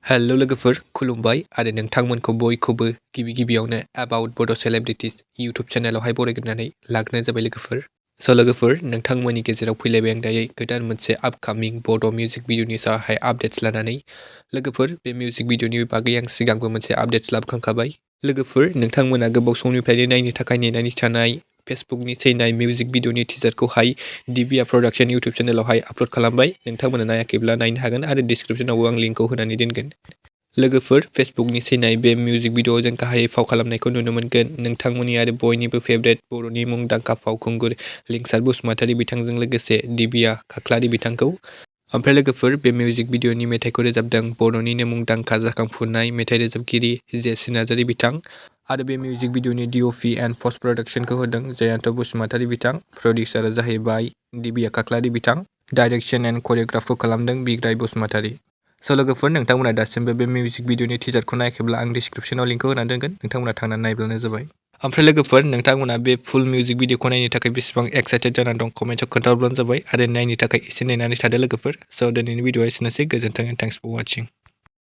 हेल' लोगोफोर खुलुमबाय आरो नोंथांमोनखौ बयखौबो गिबियावनो एबाउट बड' सेलेब्रिटिस इउटुब चेनेलावहाय बरायग्रोनानै लाग्रोनाय जाबाय लोगोफोर। लोगोफोर नोंथांमोननि गेजेराव फैलायबाय आं दायो गोदान मोनसे आपकामिं बड' मिउजिक भिडिअनि सायावहाय आपडेट्स लानानै। लोगोफोर बे मिउजिक भिडिअनि बागै आं सिगांबो मोनसे आपडेट्स लाबोखांखाबाय। लोगोफोर नोंथांमोना गोबाव समनिफ्रायनो नायनो थाखाय नेनानै थानाय फेसबुकनि स्विनाइ music भिडिअनि टिजारखौहाय Dibiya production YouTube चेनेलावहाय upload खालामबाय। नोंथांमोना नायाखैब्ला नायनो हागोन आरो डिसक्रिप्शनावबो आं लिंकखौ होनानै दोनगोन। लोगोफोर फेसबुकनि स्विनाइ बे मिउजिक भिडिअआव जों गाहायै फाव खालामनायखौ नुनो मोनगोन नोंथांमोननि आरो बयनिबो फेभरेट बर'नि मुंदांखा फावखुंगुर लिंसार बसुमतारी बिथांजों लोगोसे दिबिया खाख्लारि बिथांखौ। ओमफ्राय लोगोफोर बे मिउजिक भिडिअनि मेथाइखौ रोजाबदों बर'निनो मुंदांखा जाखांफुनाय मेथाइ रोजाबगिरि जेसि नार्जारी बिथां आरो बे मिउजिक भिडिअनि डिअपि एन्ड पस्ट प्रडाक्शनखौ होदों जयन्त बसुमतारी बिथां। प्रडिउसारा जाहैबाय दिबिया खाख्लारि बिथां। डाइरेक्शन एन्ड करिय'ग्राफखौ खालामदों बिग्राय बसुमतारी। लोगोफोर नोंथांमोना दासिमबो बे मिउजिक भिडिअनि टिजारखौ नायाखैब्ला आं डिसक्रिप्शनाव लिंकखौ होनानै दोनगोन नोंथांमोना थांनानै नायब्लानो जाबाय। ओमफ्राय लोगोफोर नोंथांमोना बे फुल मिउजिक भिडिअखौ नायनो थाखाय बेसेबां एक्साइटेड जानानै दं कमेन्टआव खोन्थाहरब्लानो जाबाय आरो नायनो थाखाय एसे नेनानै थादो लोगोफोर। दिनैनि भिडिअआ एसेनोसै गोजोन्थों एन्ड थेंक्स फर वाचिं।